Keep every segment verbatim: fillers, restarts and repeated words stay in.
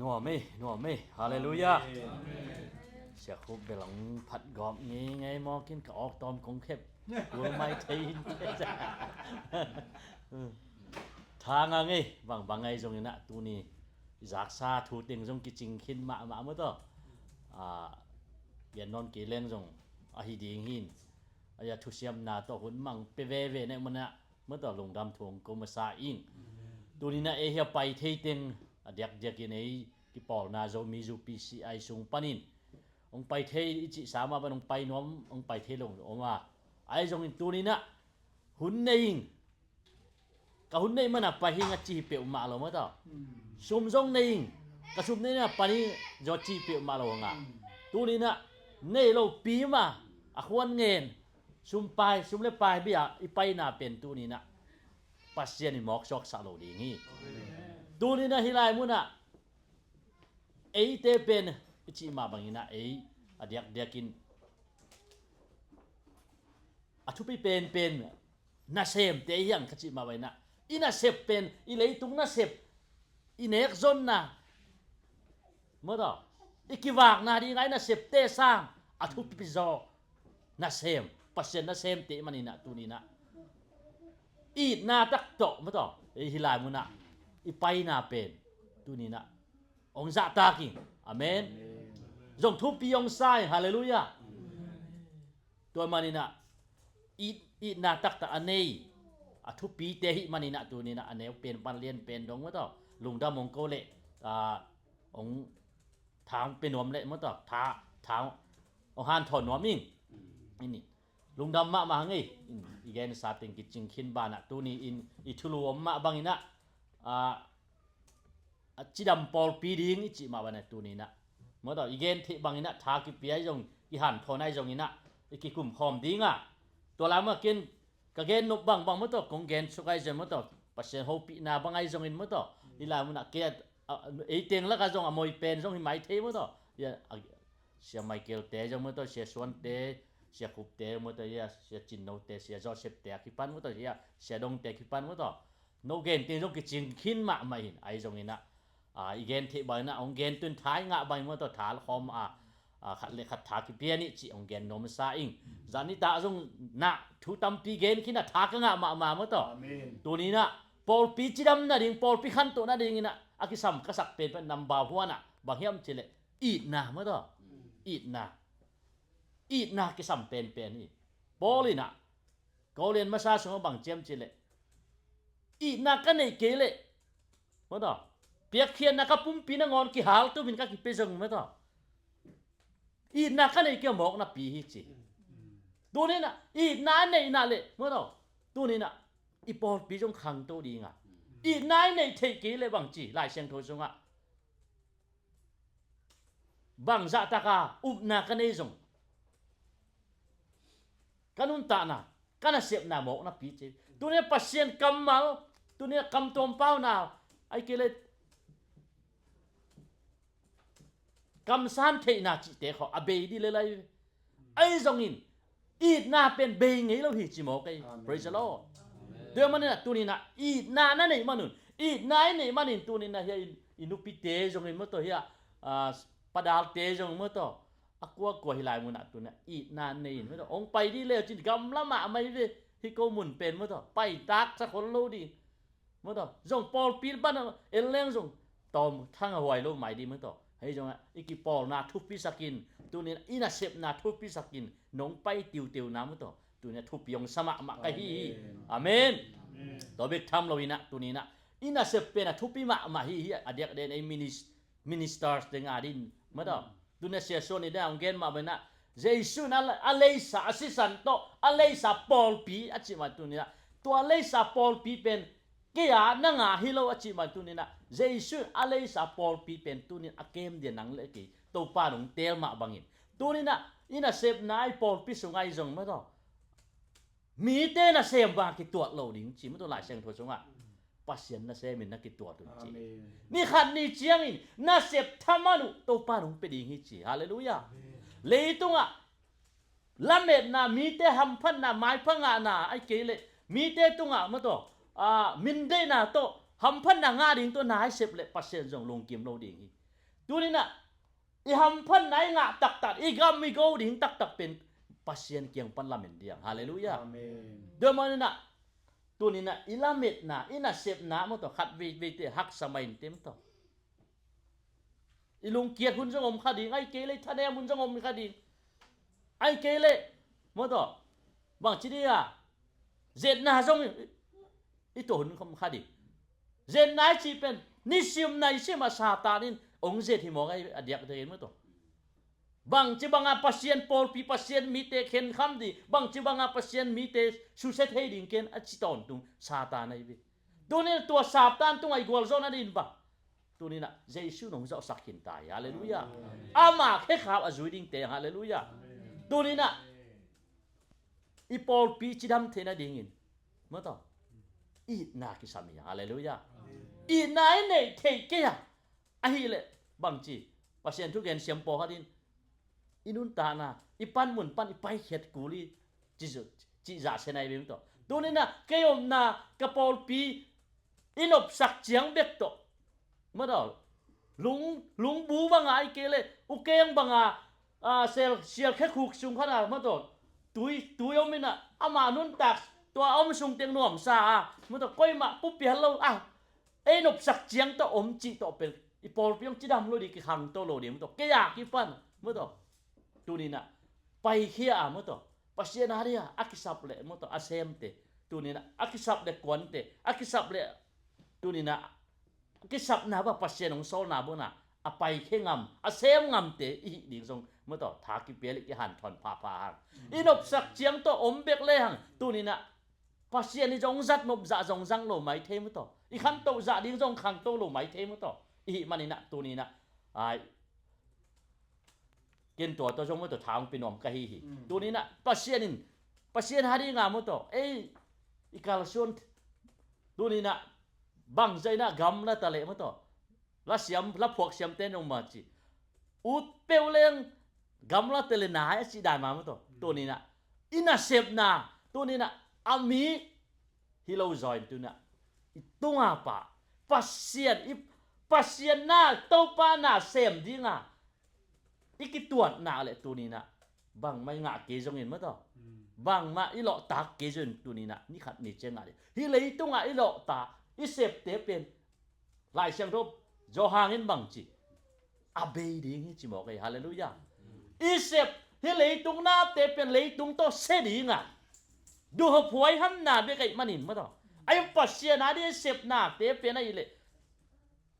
Nuam ei, nuam ei. Halleluiah. Amen. Sia Khup bel hong phat gawp ngei ngei mawk in ka awk tawm kong khep kul mai thei in. Tha nga ngei, bangbang ahi zongin ah tuni zaksa thu teng zong kicing khin mahmah maw taw. Ah, pian nawn kei leng zong ahi ding hi in. Ahi a thusiamna tawh hun mang pia veve na hih manin ah maw taw lungdam thu hong ko masa ing. Tuni in ah ei hi a pai thei teng a diakdiakin ei kipawlna Zomi Zu P C I sung panin hong pai thei i cihsa mah bang hong pai nuam, hong pai thei lo om a. Ahi zongin tuni in ah hun nei ing. Ka hun neih man a pai hi ing a ci hi peuhmah lo maw taw. Sum zong nei ing. Ka sum neih man a pai hi ing zong a ci hi peuhmah lo hang a. Tuni in ah nei lo pi mah a khuan ngen sum pai, sum le pai bia i paina pen tuni in ah Pasian in mawk suaksak lo ding hi. Tuni in ah hih lai mun ah eite pen i cih mah bangin ah ei a diakdiakin a thupi penpen nasemte hi hang ka cih mah bangin ah i nasep pen i leitung nasep i nekzonna maw taw i kivakna ding a i nasepte sang a thupi zaw nasem, Pasian nasemte i hih manin ah tuni in ah itna tak tawh maw taw ei hih lai mun ah i paina pen tuni in ah hong zahtak ing. Amen. Zong thupi hong sa ing. Halleluiah. Tua manin ah it, itna taktak a nei a thupite hih manin ah tuni in ah a neu pen pan lian pen dong maw taw lungdam hong ko leh, ah, hong tha hong pia nuam leh maw taw tha, tha hong hanthawn nuam ing. Ini lungdam mahmah hang ei. I gensa teng kicing khin banah tuni in i thulu om mah bangin ah, ah, a cidam pawlpi ding i cih mah bangin ah tuni in ah maw taw i gen theih bangin ah tha kipia ahi zong i hanthawn ahi zongin ah i kikum khawm ding a. Tua lai mah ken ka gen nop bangbang maw taw kong gen suk ahi zong maw taw Pasian hopihna bang ahi zongin maw taw hih lai mun ah kei a, a, ei teng lakah zong a moi pen zong hi mai thei maw taw. Sia Michael te zong maw taw, Sia Suan te, Sia Khup te maw taw, Sia Cin No te, Sia Joseph te a kipan maw taw, Sia Dong te a kipan maw taw. No gen teng zong kicing khin mahmah in ahi zongin ah, ah, i gen theih bangin ah hong gen tun tha i ngah bangin maw taw tha la khawm a, ah, khat le khat tha kipia ni cih hong gen nuam sa ing. Zan nitak zong na thu tampi gen khin a tha ka ngah mahmah maw taw. Tuni in ah pawlpi cidam nading, pawlpi khantoh nadingin ah a kisam ka sak penpen number one ah bang hiam cih leh itna maw taw. Itna. Itna kisam penpen hi. Paul in ah Korin masa sungah bang ci hiam cih leh itna ka neih kei leh maw taw piakkhiatna ka pumpi nangawn kihal tumin ka kipia zong maw taw itna ka neih kei a mawk napi hi ci. Tuni in ah itna a neihna leh maw taw tuni in ah i pawlpi zong khangto ding a. Itna i neih theih kei leh bang ci Lai Siangtho sungah bang zahtaka upna ka nei zong ka nuntakna ka nasepna mawk napi ci. Tuni a Pasian kammal, tuni a kamtuam pauna, ahih kei leh kamsan theihna cihte khawng a bei dih lel ahi. Ahi zongin itna pen bei ngei lo hi ci mawk ei. Praise the Lord. Tua manin ah tuni in ah itna na neih manun, itna i neih manin tuni in ah hia i nupite zongin maw taw, hia, ah, padalte zongin maw taw, a kuakua hih lai mun ah tuni in ah itna nei in maw taw hong pai dih leu cin gamla mahmah hi ve. Hih ko mun pen maw taw paitak sa khol lo dih. Maw taw zong pawlpi pan en leng zong tawm thang a huai lo mai dih maw taw. Hei zong ah i kipawlna thupisakin, tuni in ah i nasepna thupisakin nong pai tiuteuna maw taw tuni in ah thupi hong sa mahmah ka hi hi. Amen. Tua bek tham lo in ah tuni in ah i nasep pen a thupi mahmah hi hi. A diakdiakin ei minis-, ministers te nga dih maw taw. Tuni a Sia Suan in a hong gen mah bangin ah Jesu in a, a leisa a sisan tawh a leisa pawlpi a cih mah tuni in ah tua leisa pawlpi pen kei a na ngah hi lo a cih mah tuni in ah Jesu in a leisa pawlpi pen tuni in a kem dia nang le kei Topa in hong teel mah bangin tuni in ah i nasepna i pawlpi sungah i zong maw taw mite nasem bang kituat lo ding ci maw taw Lai Siangtho sungah Pasian nasem in na kituat un ci. Ni khat ni ciangin nasep thaman uh Topa in hong pia ding hi ci. Halleluiah. Leitungah lametna, mite hamphatna, maipha ngahna ahih kei leh mite tungah maw taw, ah, mindeihna tawh hamphatna ngah ding tawh na i sep leh Pasian zong lungkim lo ding hi. Tuninah i hamphatna i ngah taktak, i gam i go ding taktak pen Pasian kiang pan lamen diang. Halleluiah. Amen. Tua maninah tuninah i lametna, i nasepna maw tawh khat veiveite haksa mah in tem tawh. I lungkiat hun zong om kha ding, ai kei le i thanem hun zong om kha ding. Ai kei le maw tawh bangci dih a, zetna zong i, i tuah hun om kha ding. Zetna i cih pen nisim naisim a Satan in ong zet hi mawk a, a diakdiak in maw tawh. Bangci banga Pasian pawlpi, Pasian mite khenkham ding, bangci banga Pasian mite susia thei ding ken a ci tawntung Satan ahi ve. Tunin tua Satan tungah i gualzawhna ding bang tuninah Jesu nong zawhsak khin ta hi. Halleluiah. Amen. Ama khekhap a zui dingte. Halleluiah. Amen. Tuninah i pawlpi cidam theihna dingin maw tawh itna kisam hi. Halleluiah. Amen. Itna i neih theih kei a, ahileh bangci Pasian thugen siam pawlkhat in i nuntakna, i panmun pan i paikhiat kul hi, ci, cih zahsia nai bem tawh. Tuninah kei omna ka pawlpi i nopsak ciang bek tawh maw tawh, lung, lungbu banga ai kei le ukeng banga, a, sel, sial khekhuk sung khana maw tawh, tui, tui om inah ama nuntak tua om sung teng nuamsa a maw tawh, koimah pupial lo a, ei nopsak ciang tawh om cih tawh pel i pawlpi hong cidam lo ding, kikhangto lo ding maw tawh, kei a kipan maw tawh. Tuninah paikhia a maw tawh, Pasian a dia a kisap le maw tawh a semte, tuninah a kisap le kuante, a kisap le tuninah a kisapna bang Pasian hong sawlna bangna a paikhia ngam, a sem ngamte i hih ding zong maw tawh tha kipia le kihanthawn phapha hang. I nopsak ciang tawh om bek le hang tuninah Pasian i zong zat nop zah zong zang lo mai thei maw tawh, i khantoh zah ding zong khangto lo mai thei maw tawh. I hih maninah tuninah ai ken tua tawh zong maw tawh tha hong pia nuam ka hi hi. Mm. Tuninah Pasian in, Pasian a dinga maw tawh ei i kalsuan, tuninah bangzah inah gamla ta leh maw tawh, la siam, la phuak siamte nong mah ci, ut peuh leng gamla ta leh nai a cih dan mah maw tawh. Mm. Tuninah i nasepna, tuninah a mi hi lo zaw in tuninah i tunga pa Pasian, i Pasian na, Topa na sem dinga i kituatna le tuninah bangmah i ngah kei zongin maw tawh, mm, bangmah i lawhtak kei zongin tuninah ni khat ni ciang ngah ding. Hih leitungah i lawhtak i septe pen Lai Siangtho Johan in bangci a bei ding hi ci mawk ei. Halleluiah. I sep hih leitung nate pen leitung tawh sia dinga duhhuai hamna bek ahih manin maw tawh, ai Pasian a ding i sepnate pen ahih leh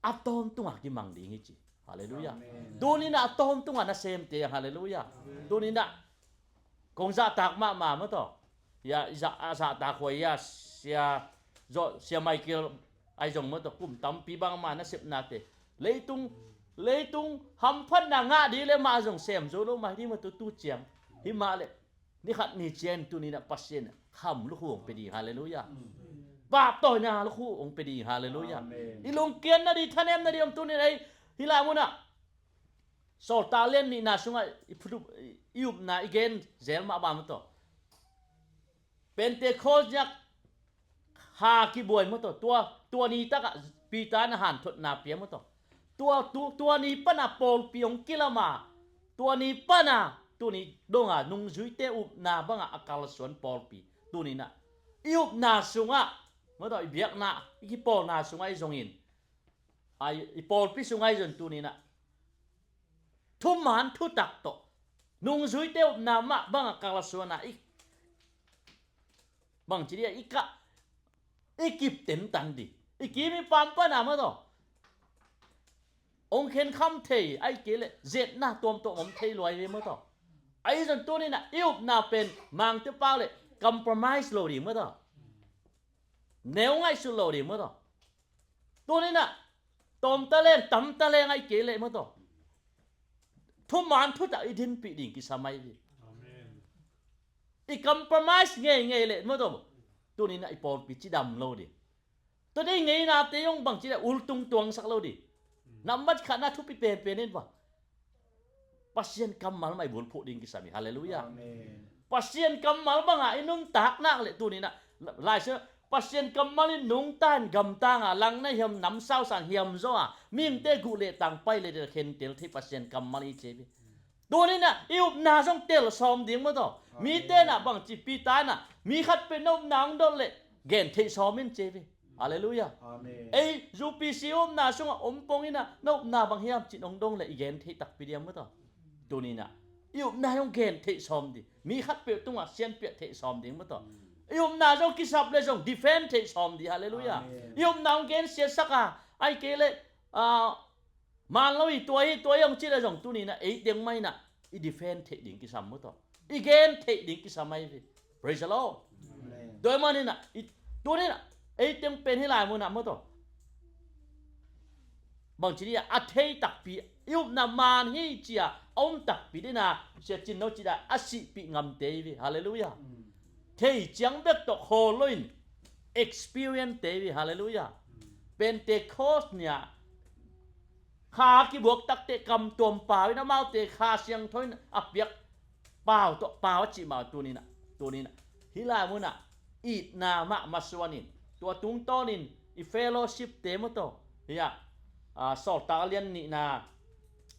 a tawntungah kimang ding hi ci. Halleluiah. Amen. Tuninah a tawntungah na semte. Halleluiah. Amen. Tuninah kong zahtak mahmah maw tawh, ya, i zah, a zahtak huai ya, sia, zo, sia Michael ai zong maw tawh kum tampi bangmah na sepnate, leitung, leitung hamphatna ngah ding le mah zong sem zo lo mah hi ding maw tawh tu ciang. Hi mah le ni khat ni ciang tuninah Pasian kham lukhu hong pia ding. Halleluiah. Mm. Pahtawina lukhu hong pia ding. Halleluiah. Amen. I lungkiatna ding, thanemna ding om tunin ei hih lai munah Sawltak lian nihna sungah i phutup, i, i upna i gen zel mah bang maw tawh, Pentecost nyak ha kibuai maw tawh, tua, tua ni takah Peter na hanthotna pia maw tawh, tua, tu, tua ni pana pawlpi hong kilam a, tua ni pana tuni donga nungzuite upna bangah a kalsuan pawlpi tuninah i upna sungah maw tawh, i biakna, i kipawlna sungah i zongin, a, i pawlpi sungah i zong tuninah thuman thutak tawh nungzuite upna mah bangah kalsuan a, i bangci dia i kah, i kip tentan ding, i kim i pam pana maw tawh hong khenkham thei, ai kei le zetna tuamtuam om thei luai ve maw tawh. Ai zong tuninah i upna pen mangte pau le compromise lo ding maw tawh, neu ngaihsut lo ding maw tawh. Tuninah tawm taleng, tam taleng ai kei leh maw tawh, thuman thutak i dinpih ding kisam ai ding. Amen. I compromise ngeingei leh maw tawh, tuninah i pawlpi cidam lo ding. Tua dei ngeinate zong bangci leh ultung tuangsak lo ding. Mm. Nambat khatna thupi penpen in bang Pasian kammal mah i bulphuh ding kisam hi. Halleluiah. Amen. Pasian kammal bangah i nuntak nak le tuninah Lai Siang, Pasian kammal in nungta in gamtang a, lang na hiam, namsau san hiam zaw a, mihingte guh le tang pai le khentel thei Pasian kammal i ci hi. Tuni in ah i upna zong tel sawm ding maw taw. Amen. Mite in ah bangci Peter in ah, mi khatpeuh na upna hong dot leh gen theih sawm in ci hi. Halleluiah. Amen. Ei U P C upna sungah om pong in ah na upna bang hiam cih hong dong leh i gen theih takpi diam maw taw. Tuni in ah i upna zong gen theih sawm ding. Mi khatpeuh tungah sianpiah theih sawm ding maw taw. I upna zong kisap leh zong defend theih sawm ding. Halleluiah. Amen. I upna hong gensiatsak a, ahih kei leh, ah, man lo hi, tua hi, tua hi hong cih leh zong tuni in ah ei teng mah in ah i defend theih ding kisam maw taw. I gen theih ding kisam ahi hi. Praise the Lord. Amen. Tua ahih manin ah, i, tuni in ah ei teng pen hih lai munah maw taw, bangci dih a, a thei takpi, i upna man hi ci a a om takpi ding a, sia cin no ci a a sihpih ngamte hi hi. Halleluiah. Mm. Thei ciang bek tawh khawl lo in experience te hi hi. Halleluiah. Mm. Pentecost ni a kha kibuak takte kam tuam pau in amaute Kha Siangtho in a piak pau tawh pau a cih mah tuni in ah, tuni in ah hih lai munah itna mah masuan in, tua tungtawn in i fellowship te maw taw. Hiah, ah, Sawltak a lian nihna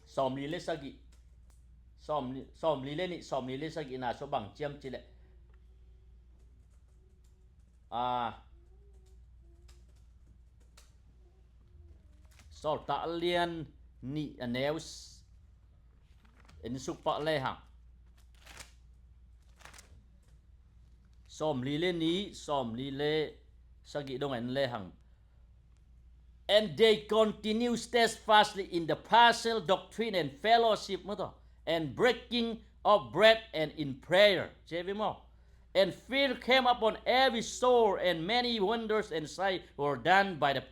sawmli le sagih, sawmli, sawmli le nih, sawmli le sagihna sung bang ci hiam cih leh, ah, Sawltak a lian nih a neu s-, en suk pah lehang. Sawmli le nih, sawmli le sagih dong en lehang. And they continue steadfastly in the apostles' doctrine and fellowship, maw taw, and breaking of bread and in prayer. Ci hi maw? And fear came upon every soul, and many wonders and signs were done by the,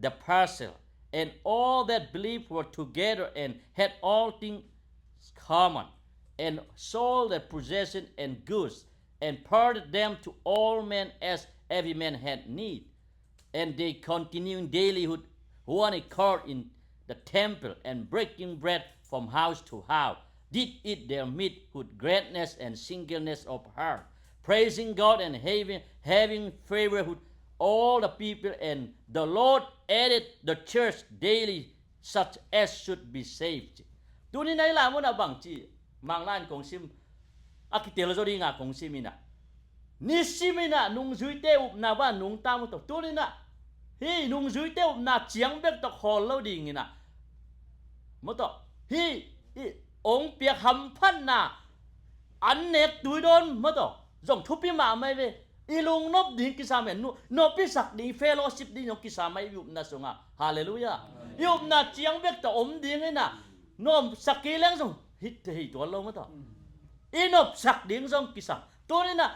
the apostles. And all that believed were together and had all things common, and sold their possession and goods, and parted them to all men as every man had need. And they continuing daily with one accord in the temple, and breaking bread from house to house, did eat their meat with gladness and singleness of heart, praising God and having, having favor with all the people. And the Lord added the church daily such as should be saved. Tuni in ah hih lai munah bangci, Mangla in kong sim, a kitel zaw ding a kong sim in ah, nisim in ah nungzuite upna bang nungta maw taw. Tuni in ah hih nungzuite upna ciang bek tawh khawl lo ding in ah, maw taw, hih i hong piak hamphatna, an nek tui dawn maw taw, zong thupi mahmah hi ve. I lungnop ding kisam hi, nu-, nop i sak ding, fellowship ding zong kisam hi i upna sungah. Halleluiah. Amen. I upna ciang bek tawh om ding in ah, nopsak kei leng zong hi, hi tuan lo maw taw. Mm. I nopsak ding zong kisam. Tuni in ah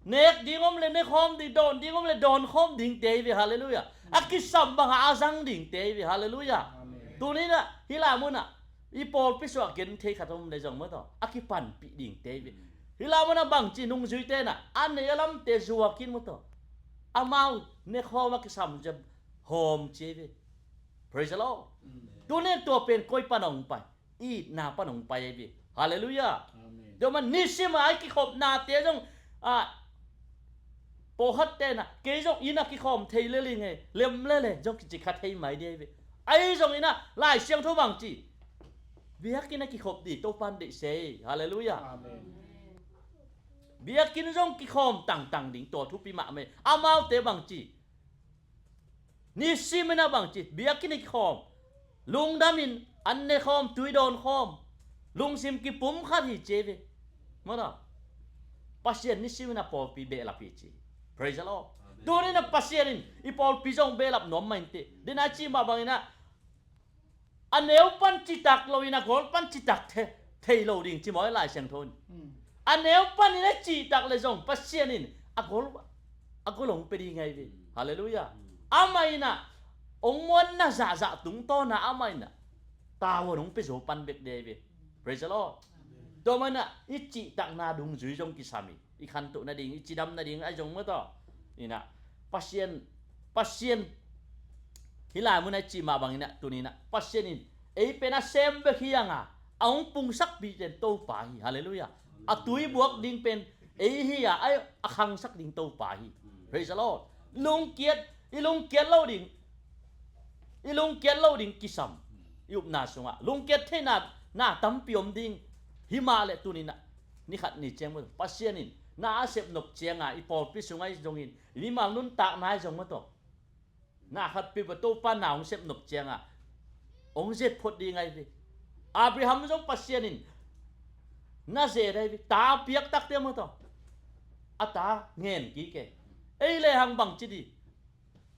nek ding om leh ne khawm ding, dawn ding om leh dawn khawm dingte hi ve. Halleluiah. A kisam bangah a zang dingte hi ve. Halleluiah. Amen. Tuni in ah hih lai munah i pawlpi sungah gen thei khat om leh zong maw taw, a kipanpih dingte hi ve. Mm. Hih lai munah bangci nungzuite in ah a nei a lamte zuak in maw taw, amau ne khawm a kisam zia hawm ci hi ve. Praise the Lord. Mm. Tuni in tua pen koi pan hong pai? Itna pan hong pai hi ve. Halleluiah. Amen. Tua man nisim a i kikhopnate zong, ah, pawlkhatte in ah, kei zong inn ah kikhawm thei lel ing ei, lem lel ei zong kici kha thei mai ding hi ve. Ahi zongin ah Lai Siangtho bangci, biakinn ah kikhop ding Topa'n deihsak hi. Halleluiah. Amen. Biakinn zong kikhawm tangtang ding, tua thupi mahmah hi. Amaute bangci, nisim in ah bangci, biakinn ah kikhawm, lungdam in an ne khawm, tui dawn khawm, lungsim kipumkhat hi ci hi ve. Maw taw, Pasian nisim in ah pawlpi behlap hi ci. Praise the Lord. Amen. Tuni in ah Pasian in i pawlpi zong behlap nuam mah inteh. Dena i cih mah bangin ah, a neu pan citak lo in a gol pan citak the-, thei lo ding ci maw Lai Siangtho in. Mm. A neu panin a cihtak leh zong Pasian in a gol, a gol hong pia ding hi ve. Halleluiah. Amah in ah hong muanna zahzah tungtawn ah amah in ah tavuan hong pia zo pan bek ding hi ve. Praise the Lord. Amen. Tua manin ah i cihtakna dungzui zong kisam hi. I khantoh nading, i cidam nading ahi zong maw taw. In ah Pasian, Pasian hih lai mun ah i cih mah bangin ah tuni in ah Pasian in ei pen a sem bek hi hang a, a hong pungsakpih pen Topa hi. Halleluiah. A tui buak ding pen ei hi a, a, a khangsak ding Topa hi. Praise the Lord. Lungkiat, i lungkiat lo ding, i lungkiat lo ding kisam. I upna sungah lungkiat theihna na tampi om ding. Himah le tuninah ni khat ni ciang maw, Pasian in na a sep nop cianga i pawlpi sungah i zongin i mimal nuntakna i zong maw tawh, na khat pipa Topa na hong sep nop cianga hong zet phot ding ahi ve. Abraham zong Pasian in na zet ahi ve. Ta piak takte maw tawh, a ta ngen kik e. Ei le hang bang ci di?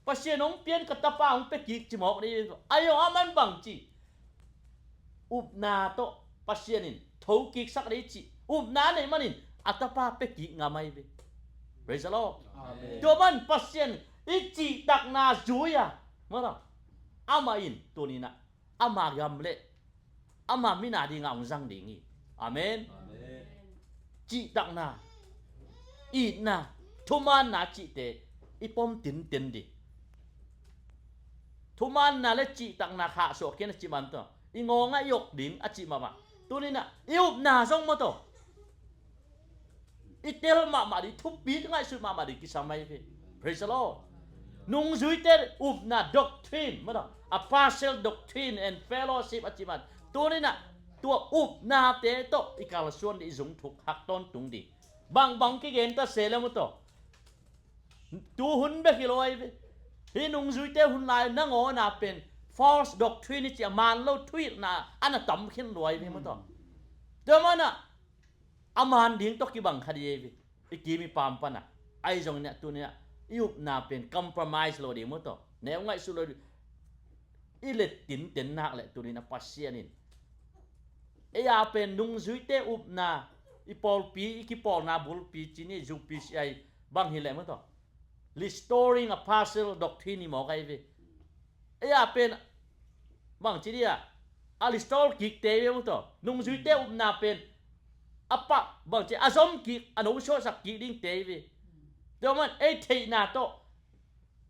Pasian hong pian ka tapa hong pia kik ci mawk dei. Ayo aman bang ci? Upna tawh Pasian in thokiksak dei ci. Upna nei manin a tapa pia kik ngam ahi ve. Praise the Lord. Amen. Tua man Pasian i cihtakna zui a, maw tawh, amah in tuninah ama gam le ama mina dinga hong zang ding hi. Amen. Amen. Cihtakna, itna, thumaanna cihte i pom tinten ding. Thumaanna le cihtakna khahsuah khin a cih man tawh, i ngawngah i ok ding a cih mahmah. Tuninah i upna zong maw tawh, i tel mahmah ding, thupi ngaihsut mahmah ding kisam ahi ve. Praise the Lord. Nungzuite upna doctrine, maw tawh, a partial doctrine and fellowship a cih man. Tuninah tua upnate tawh i kalsuan ding, i zung thuk hak tawntung ding. Bangbang kigen ta se le maw tawh, tu hun bek hi lo ahi ve. Hih nungzuite hun lai nangawn a pen false doctrine i cih a, man lo thuhilhna a na tam khin lua ahi ve maw tawh. Tua manah a man ding tawh kibang kha ding ahi ve. I kim i pam panah, ahi zongin ah tuninah i upna pen compromise lo ding maw tawh, neu ngaihsut lo ding. I let tinten nak le tuninah Pasian in ei a pen nungzuite upna, i pawlpi, i kipawlna bulpi ci ni, U P C I bang hi leh maw tawh, restoring a partial doctrine i mawk ahi ve. Ei a pen bang ci dia, a restore kik te ve maw tawh. Nungzuite upna pen a pah bang ci, a zom kik, a nosuahsak kik ding te ve. Tua man ei theihna tawh,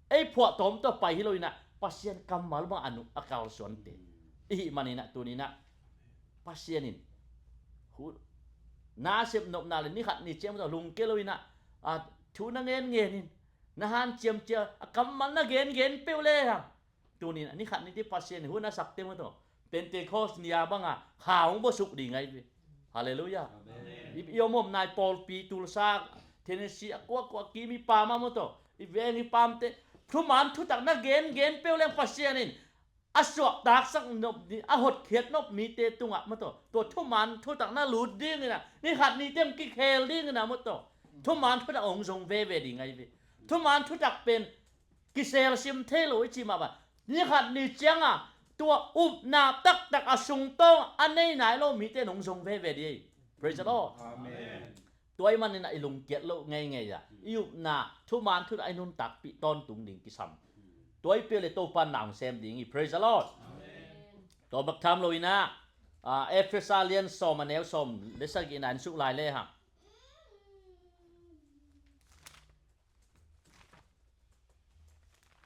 ei phuahtawm tawh pai hi loinah Pasian kammal bang a nu a kalsuante i hih maninah tuninah Pasian in hu, na sep nopna le ni khat ni ciang maw tawh lungke loinah, a, thu na ngen ngenin, na hanciam cia, a kammal na gen gen peuh le hang, tuninah ni khat ni ti Pasian in hu na sakte maw tawh, Pentecost ni a banga kha hong bawsuk ding ahi ve. Halleluiah. Amen. I, i om omna i pawlpi Tulsa, Tennessee, a kuakua kim i pam ah maw tawh, i veng i pamte, thuman thutak na gen gen peuh leng Pasian in a suahtaksak nop ding, a hotkhiat nop mite tungah maw tawh, tua thuman thutak na lut dinginah ni khat ni teng kikhel dinginah maw tawh, thuman thutak hong zong veve ding ahi ve. Thuman thutak pen kiselsim thei lo i cih mah bang, ni khat ni cianga tua upna taktak a sungtawng a nei nai lo mite in hong zong veve ding. Praise the Lord. Amen. Tua ahih maninah i lungkiat loh ngeingei a, i upna thuman thutak i nuntakpih tawntung ding kisam. Tua i pia le Topa na hong sem ding hi. Praise the Lord. Amen. Tua bek tham loinah, ah, Efesa lian sawm a neu sawm le sagihna in suk lai le hang.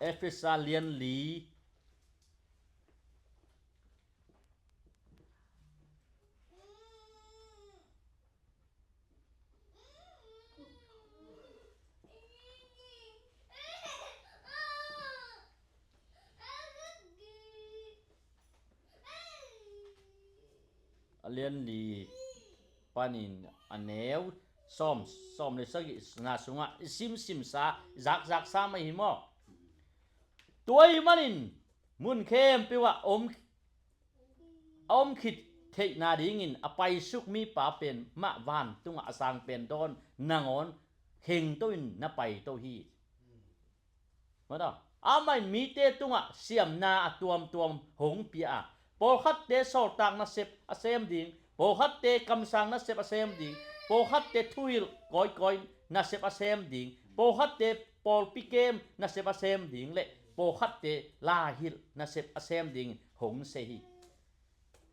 Efesa lian li. A lian li panin a neu sawm, sawm le sagihna sungah i simsimsa, i zakzaksa mah hi maw? Tua ahih manin mun khempeuh ah om, a om khit theihna dingin a paisuk mipa pen mah vantungah a sang pen dawn nangawn khengto in na paito hi. Mata, amah in mite tungah siamna a tuamtuam hong pia a, pawlkhatte sawltak nasep a sem ding, pawlkhatte kamsang nasep a sem ding, pawlkhatte thuhilh kawikawi nasep a sem ding, pawlkhatte pawlpi kem nasep a sem ding le pawlkhatte laihilh nasep a sem dingin hong sei hi.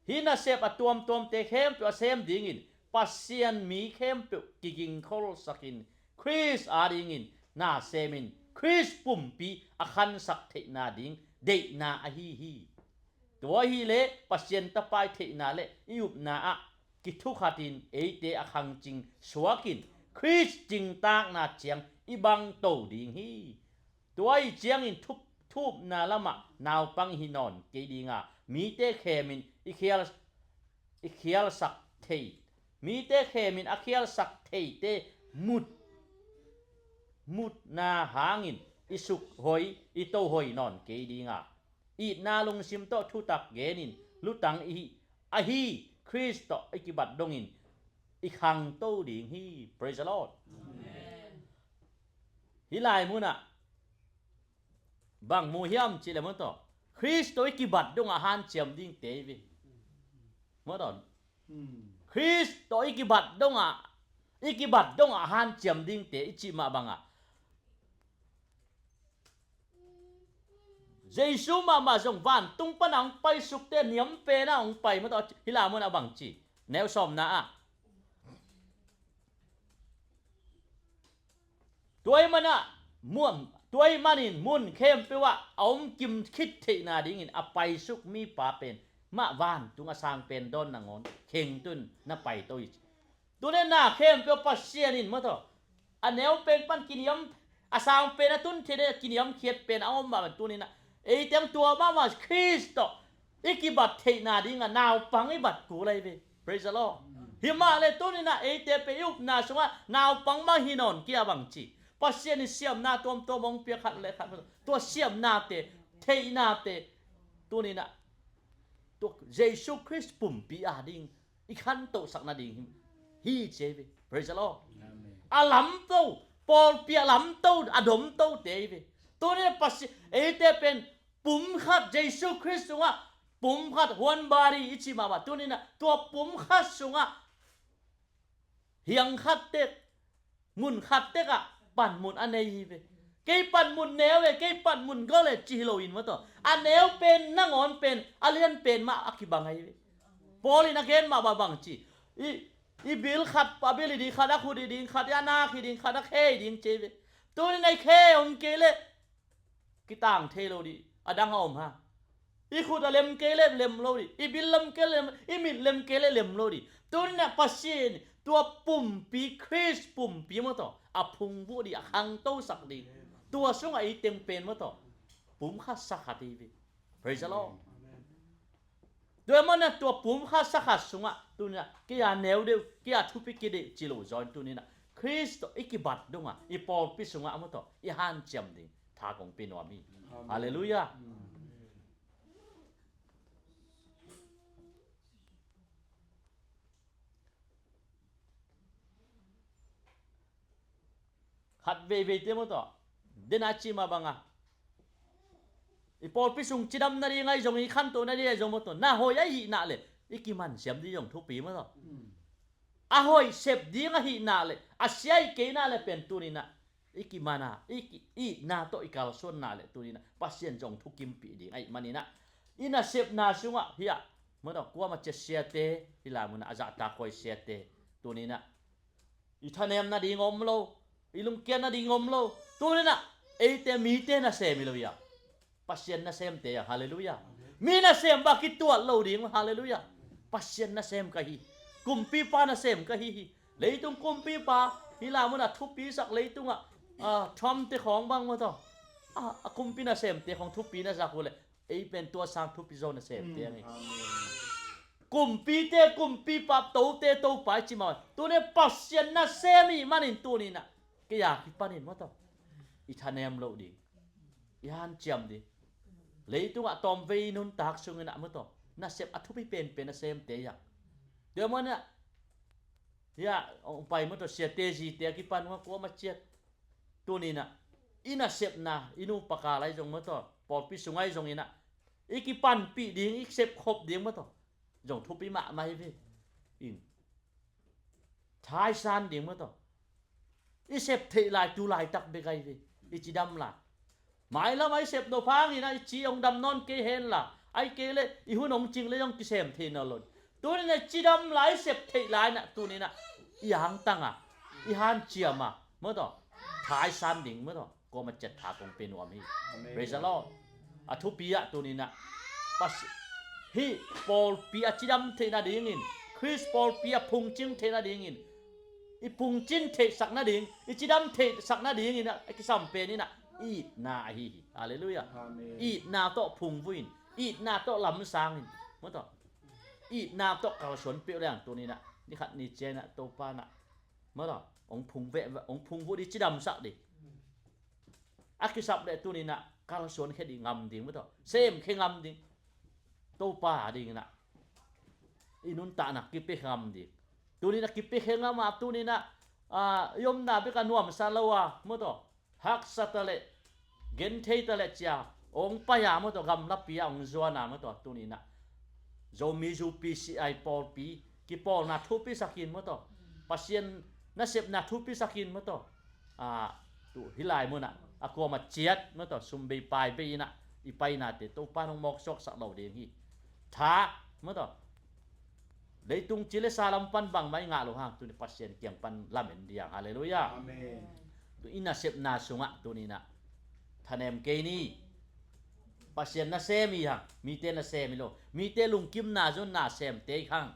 Hih nasep a tuamtuamte khempeuh a sem dingin Pasian mi khempeuh kigingkholsakin Khrist adingin na semin Khrist pumpi a khansak theihna ding deihna ahi hi. Tua hileh Pasian Tapa i theihna le i upna ah kithukhatin eite a khangcing suakin Khrist cingtaakna ciang i bangto ding hi. Tua ih ciangin thup, thupna lamah naupang hi nawn kei dinga, mite khemin i khial, i khialsak thei, mite khemin a khialsak theite mut, mutna hangin i sukhoi, i tohoi nawn kei dinga, itna lungsim tawh thutak genin lutang i hi, ahi Khrist tawh i kibat dongin i khangto ding hi. Praise the Lord. Amen. Hih lai munah bang mu hiam cih leh, maw taw, Khrist tawh i kibat dongah hanciam dingte hi ve. Maw taw, Khrist tawh i kibat dongah, i kibat dongah hanciam dingte i cih mah bangah, Jesu mahmah zong vantung pana hong paisukte niam pena hong pai, maw taw, hih lai munah bang ci, neu sawmna ah, tua ih manah mun, tua ih manin mun khempeuh ah a om kim khit theihna dingin a paisuk mipa pen mah vantung a sang pen dawn nangawn khengtun na paito hi. Tuni na khempeuh Pasian in, maw taw, a neu pen pan kiniam, a sang pen a tun theihna kiniamkhiat pen a om mah bang, tuni na eite hong tua mahmah Khrist tawh i kibat theihna dingah naupang i bat kul ahi ve. Praise the Lord. Himah le tuni na eite pen i upna sungah naupang mah hi nawn kei a, bang ci, Pasian in siamna tuamtuam hong piak khat le khat, tua siamnate, theihnate, tuni na tua Jesu Khrist pumpi a ding i khantohsak nading hi, hi ci hi ve. Praise the Lord. Amen. A lamto, pawlpi a lamto, a domtote hi ve. Tuni Pasian, eite pen pum khat, Jesu Khrist sungah pum khat, one body i cih mahmah, tuni na tua pum khat sungah hiang khat tek, mun khat tekah panmun a nei hi ve. Kei panmun neu e, kei panmun gol e ci hi loin, maw taw, a neu pen nangawn pen a lian pen mah a kibang ahi ve. Paul in a gen mah bang ci, i, i bil khat, a bil hi ding khat, a khut hi ding khat, a nak hi ding khat, a khe hi ding ci hi ve. Tuni na i khe om kei leh kitang thei lo dih, a dang a om ha. I khut a lem kei leh lem lo dih, i bil lem kei leh lem, i mit lem kei leh lem lo dih. Tuni na Pasian tua pumpi, Khrist pumpi, maw taw, a phungvuh dih, a khangtosak dih, tua sungah ei teng pen, maw taw, pum khat sa khat hi ve. Praise the Lord. Amen. Tua mana tua pum khat sa khat sungah tuni na kei a neu deuh, kei a thupi kideuh ci lo zaw in, tuni na Khrist tawh i kibat dongah i pawlpi sungah, maw taw, i hanciam ding tha kong pia nuam hi. Amen. Halleluiah. Amen. Khat veiveite, maw taw, den a cih mah banga, i pawlpi sung cidam nading ahi zong, i khantoh nading ahi zong, maw taw, na hoih ahih nak leh i kiman siam ding zong thupi, maw taw. A hoih sep ding ahih nak leh, a sia ahih kei nak leh pen tuni na i kiman a, i ki, i itna tawh i kalsuan nak leh tuni na Pasian zong thukimpih ding ahih manin ah, i nasepna sungah hiah, maw taw, kuamah ciat siate, hih lai munah a zahtak huai siate, tuni na i thanem nading om lo, i lungkiat nading om lo. Tuni na eite mite nasem hi lo hiam? Pasian nasemte hiam? Halleluiah. Mi nasem bang kituat lo ding. Halleluiah. Pasian nasem ka hi. Kumpipa nasem ka hi hi. Leitung kumpipa, hih lai munah thupi sak leitungah, ah, Trump te khawng bang, maw taw, ah, a kumpi nasemte khawng thupi na zak uh leh, ei pen tua sang thupi zaw nasemte hi ing. Amen. Kumpite kumpipa, tote topa i cih mah, tuni Pasian nasem i hih manin tuni na kei a kipanin, maw taw, i thanem loh ding, i hanciam ding. Leitungah tawmvei nuntak sungin ah, maw taw, nasep a thupi penpen nasemte hiam? Tua manin ah, hiah hong pai, maw taw, siate zite a kipan uh a kuamah ciat, tuni na i nasepna, i nupa kal ahi zong, maw taw, pawlpi sung ahi zongin ah, i kipanpih ding, i sepkhop ding, maw taw, zong thupi mahmah hi ve. In, thaisan ding, maw taw, i sep theih lai tu laitak bek ahi ve. I cidam lai, mailam ah i sep nop hangin ah i ci hong dam nawn kei hen la, ahih kei leh i hun hong cing leh zong kisem thei nawn lo. Tuni na i cidam lai, i sep theih lai na, tuni na i angtang a, i hanciam a, maw taw, thaisan ding, maw taw, kuamah ciat tha kong pia nuam hi. Amen. Praise the Lord. A thupi ah tuni na Pas-, hih pawlpi a cidam theih nadingin, Khrist pawlpi a phungcing theih nadingin, i phungcing theihsak nading, i cidam theihsak nadingin ah, a kisam pen in ah, itna ahi hi. Halleluiah. Itna tawh phungvuh in, itna tawh lamsang in, maw taw, itna tawh kalsuan peuh leng tuni-in ah, ni khat ni ciang ah Topa in ah, maw taw, hong phungvuh, hong phungvuh ding, cidamsak ding. A kisap leh tuni-in ah kalsuan khia ding ngam ding, maw taw, sem khia ngam ding. Topa dingin ah i nuntakna kipia khia ngam ding. Tuni-in ah kipia khia ngam a, tuni-in ah, ah, i omna bek a nuamsa lo a, maw taw, haksa ta leh, genthei ta leh ci-a hong pai a, maw taw, gamlapi ah hong zuan a, maw taw, tuni-in ah Zomi Zu P C I pawlpi kipawlna thupisak in, maw taw, Pasian nasepna thupisak in, maw taw. Ah, tu hih lai munah a kuamah ciat, maw taw, sum bei pai bei in ah i painate Topa in hong mawksuaksak lo ding hi. Tha, maw taw, leitung ci le sa lam pan bangmah i ngah loh hang, tuni Pasian kiang pan lamen ding. Halleluiah. Amen. Tu i nasepna sungah tuni-in ah thanem kei ni. Pasian nasem hi hang, mite nasem hi lo. Mite lungkimna zong nasemte hi hang.